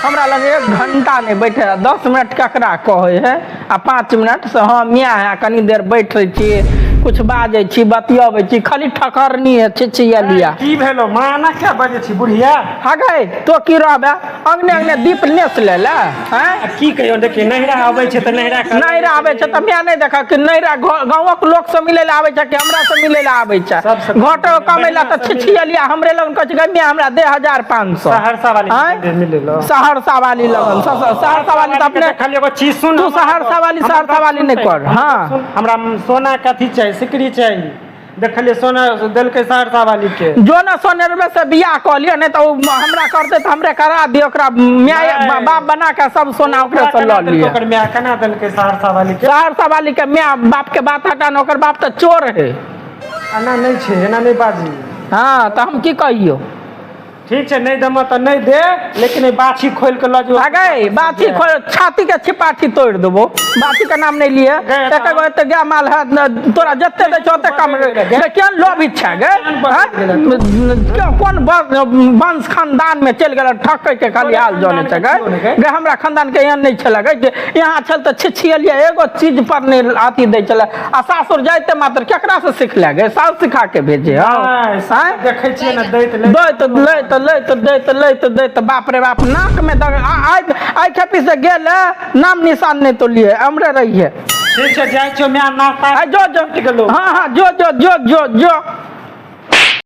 हमरा लग एक घंटा नहि बैठे है, 10 मिनट ककरा कहै है आ 5 मिनट से हँ मियाँ है, कनी देर बैठे छी, कुछ बाजै छी, बतियबै छी, खाली ठकरनी है छिछियलिया। की भेलो माँ, एना क्या बजै छी बुढ़िया? हगै, तो की रहबे? अंगने अंगने दीप नेस ले ले हैं। आ की कहियो, देखिए, नैहरा अबै छै तऽ नैहरा के नैहरा आबै छै तऽ माय नहि देखा कि नैहरा गाँवक लोक सब मिलै लए आबै छै कि हमरा से मिलै लए आबै छै? सबसँ। घटो कमै लए तऽ छिछियलिया हमरे लग कहै छै, गै माय, हमरा दे 1500। सहरसा वाली आँय? मिले लो। सहरसा वाली लगन, सहरसा वाली तऽ अपने खाली एगो चीज सुन। तू सहरसा वाली, सहरसा वाली नहि कर, हाँ। सुन, हमरा सोना के अथी चाही, सिकरी चाही। देखलियै, सोना देलकै सहरसा वाली के। जो ने सोनेरवे से बियाह कऽ लिअ, नहि तऽ ओ हमरा करतै तऽ हमरे करा दियौ, ओकरा माय नहि। बाप बना के सब सोना ओकरे से लऽ लिअ। ओकर माय केना देलकै सहरसा वाली के? सहरसा वाली के माय बाप के बात हटा ने, ओकर बाप तऽ चोर है। एना नहि छै, एना नहि बाजी। हँ, तऽ हम की कहियौ? ठीक छै, नहि देबऽ तऽ नहि दे, लेकिन ई बाछी खोलि कऽ लऽ जो। अगै बाछी खोल, छाती के छिपाठी तोड़ि देबो, बाछी के नाम नहि लिए। गै, एक गो एते गाय माल है न, तोरा जते दै छौ ओते कम गे। केहन लोभी छै गे, हँ? कोन वंश खानदान में चलि गेल, ठकै के खाली हाल जानै छै गे। गे, हमरा खानदान के एहन नहि छलै गे जे यहाँ छल तऽ छिछियलियै, एगो चीज पर नहि अथी दै छलै आ सासुर जाइते मात्र केकरा से सिखले गे? सासु सिखा के भेजे हौ? नहि, आँय? देखै छियै ने, दैत लै। दैत लैत लैत दैत लैत दैत, बाप रे बाप, नाक में दग आइ आइ खेपी से गेल है, नाम निशान नहीं तो लिए हमरे रहिए। ठीक छै, जाइ छियौ माय, नास्ता आ जो जो गेलौ। हाँ हाँ, जो जो जो जो जो।